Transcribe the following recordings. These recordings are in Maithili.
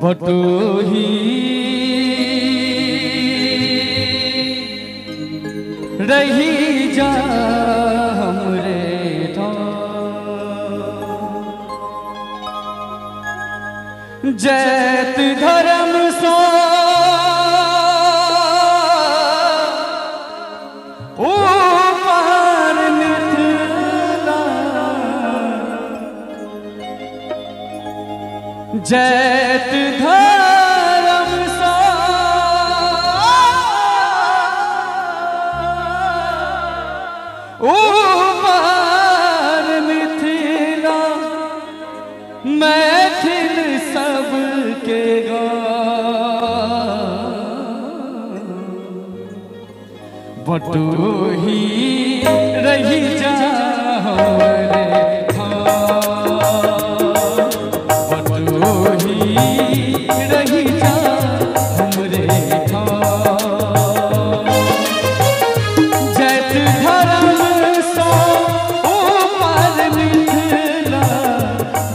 बटोही रही जा हमरे ठाम। जैत धर्म सो ऊपर मिथिला, जैत धर्म सो ऊपर मिथिला, मैथिल सबके बटोही रही जा हमरे ठाम। बटोही रही जा हमरे ठाम। जैत धर्म सो ऊपर मिथिला,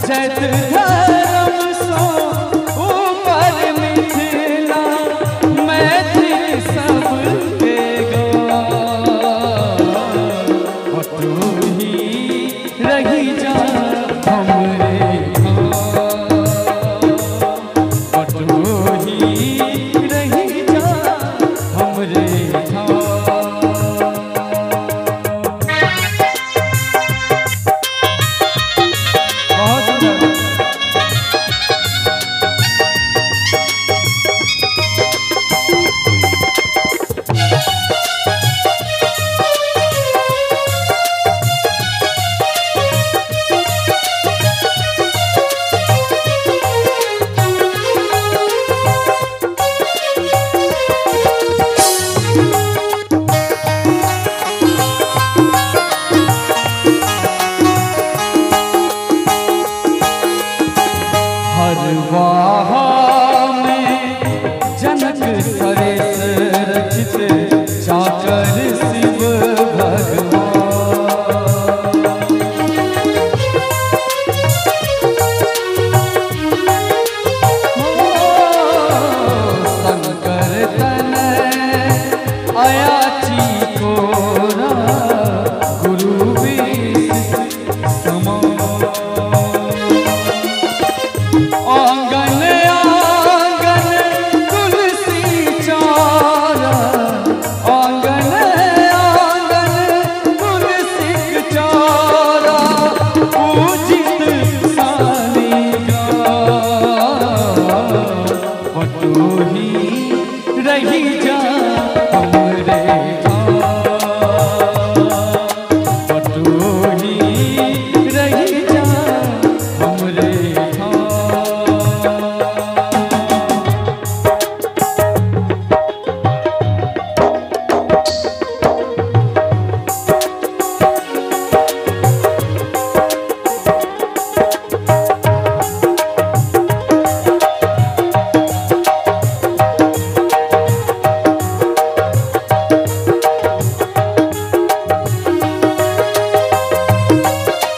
जैत धर्म सो ऊपर मिथिला, मैथिल सबके बटोही रही जा हमरे ठाम। बटोही रही जा हमरे ठाम। बहुत सुंदर। हरवाहा में जनक सरेस रचित चाकर शिव भगवान। शंकर तनय अयाची कोरा, गुरु विशिष्ट समान। आंगन आंगन तुलसी चारा, आंगन आंगन तुलसी चारा, पूजित सालिका। बटोही रही जा हमरे ठाम। बटोही रही जा हमरे ठाम।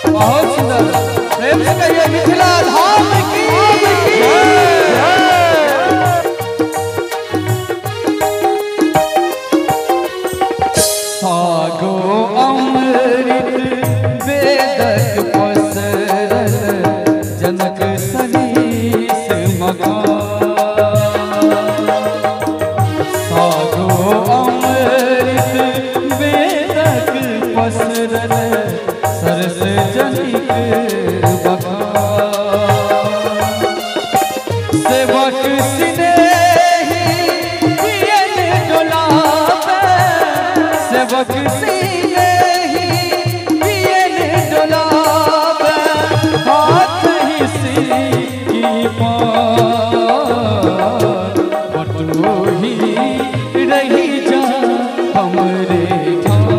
बहुत सुंदर। प्रेम से कहिए मिथिला धाम की जय। सागो अमृत वेदक पसरल, जनक सरीस मकान। सागो अमृत वेदक पसरल, सरस जनिक बखान। सेवक सिनेही दियन डोलावे, सेवक सिनेही दियन डोलावे, हाथ ही सिकी पान। बटोही रही जा हमरे ठाम।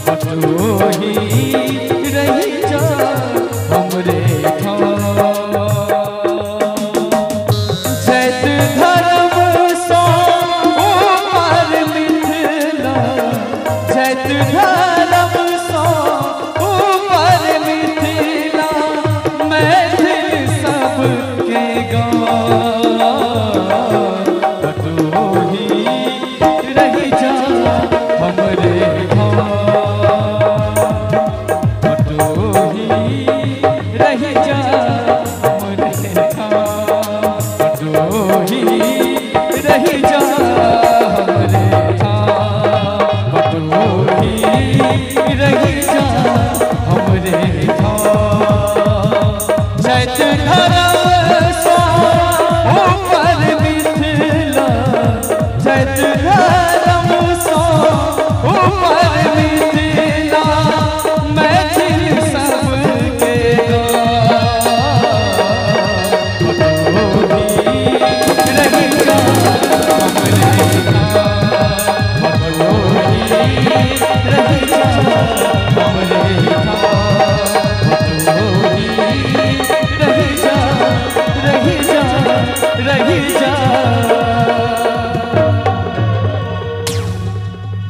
बटोही रही जा हमरे ठाम। जैत धर्म सो ऊपर मिथिला, चैत धर्म सो ऊपर मिथिला, चैत धर्म सो ऊपर मिथिला, मैथिल सबके रही जा रही जा हमरे रही जा रही जा रही जा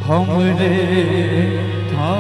हमरे था।